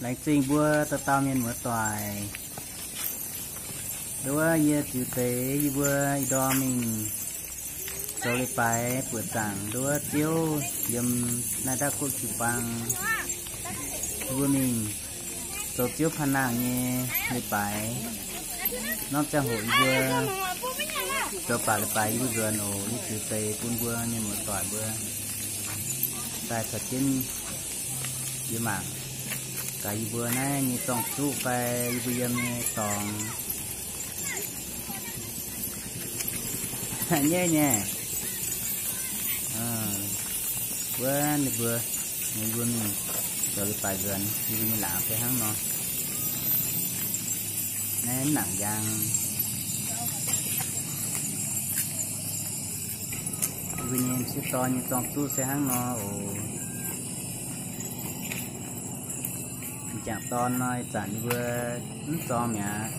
Laengz zingh mbuo dauh dauh mienh muoz-doic. Nduov yie ziux deix yie mbuo ih ndorm mingh zoux leiz-baaix buoqc zaangc nduov Ziouv yiem naaiv Daqv Guoqv jiu-baang. Yie mbuo mingh zoux Ziouv panh nangh nyei leiz-baaix. Norm ziangh hoc yie mbuo zoux baac leiz-baaix yie mbuo nzuonx oc. Yie ziux deix bun mbuo mienh muoz-doic mbuo daaih caux jienv yie mangc gaax yie mbuo naaiv nyei zorng-zuqv fai yie mbuo yiem nyei dorngx. Nyeiv nyei. Wuov ninh mbuo, ninh mbuo mingh zoux leiz-baaix nzuonx, ninh mbuo nyei laangz se hnangv nor. Naaiv nangc njang. Ninh mbuo nyei m'sieqv dorn nyei zorng-zuqv se hnangv nor oc. M'jangc dorn nor, ih zanc ninh mbuo mv zorng mi'aqv.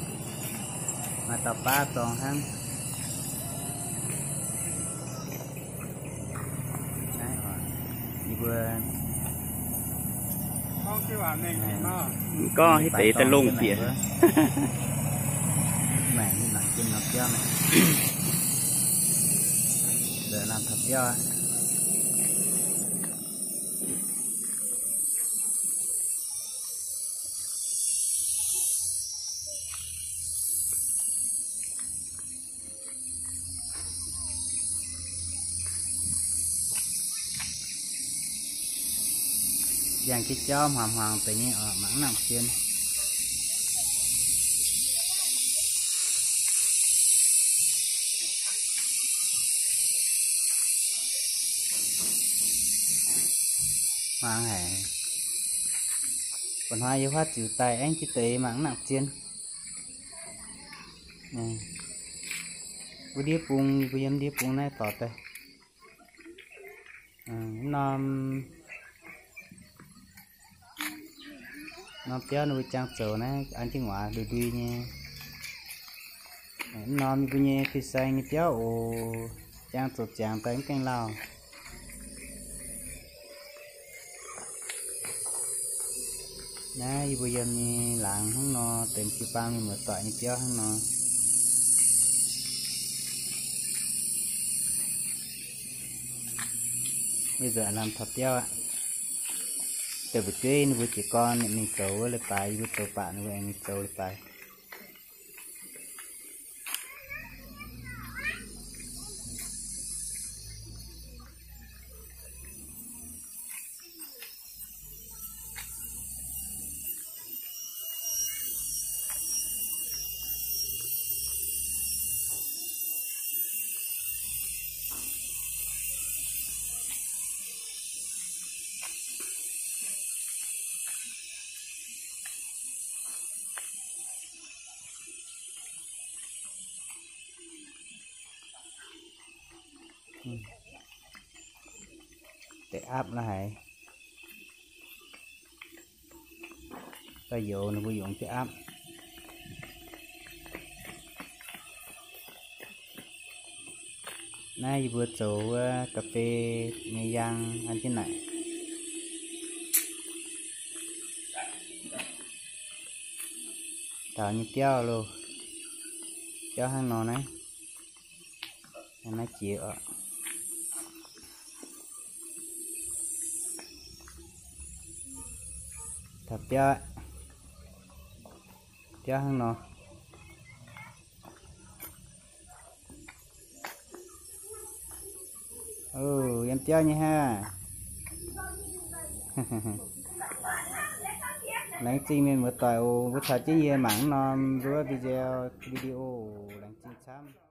Maaih dauh baav zorng hnangv. Naaiv oc, yie mbuo gorngv hiuv deix daaih longh bieqc. Maengc ninh mangc jienv nor biauv maengc. Nzengc lamh taux biauv aqv. Yangh jienv jauv hmuangx hmuangx deix nyei oc, mangc nangc zien. Hmuangx haic. Mba'hnoi yie huaav ziux daaih aengv jienv deix mangc nangc zien. Wuov ndiev bung, yie mbuo yiem ndiev bung naaiv dorh daaih. Mv norm, norm biauv ninh mbuo jangx zoux naaiv an jienv nguaaz ndui ndui nyei. Mv norm yie mbuo nyei fin-saeng nyei biauv oc, jangx zoux ziangx daaih mv gaengh lauh. Naaiv yie mbuo yiem nyei laangz hnangv nor, deix jiu-baang mienh muoz-doic nyei biauv hnangv nor. Yie nzuonx lamh taux biauv aqv. Deix fu'jueiv ninh mbuo jiez gorn mingh zoux wuov leiz-baaix, yie mbuo zoux baac ninh mbuo aengx mingh zoux leiz-baaix. Deix aapv la'haiz. Da'youz ninh mbuo yungz jienv aapv. Naaiv yie mbuo zoux wuov ga'fei nyei yaang an jienv naaic. Taux nyei biauv loh, biauv hnangv nor naaiv, naaiv jiex oc. Taux biauv, biauv hnangv nor. Oc, yiem biauv nyei haic. Laengz zingh mienh muoz-doic oc, mbuo caux jienv yie mangc norm nduov video, video. Laengz zingh camv.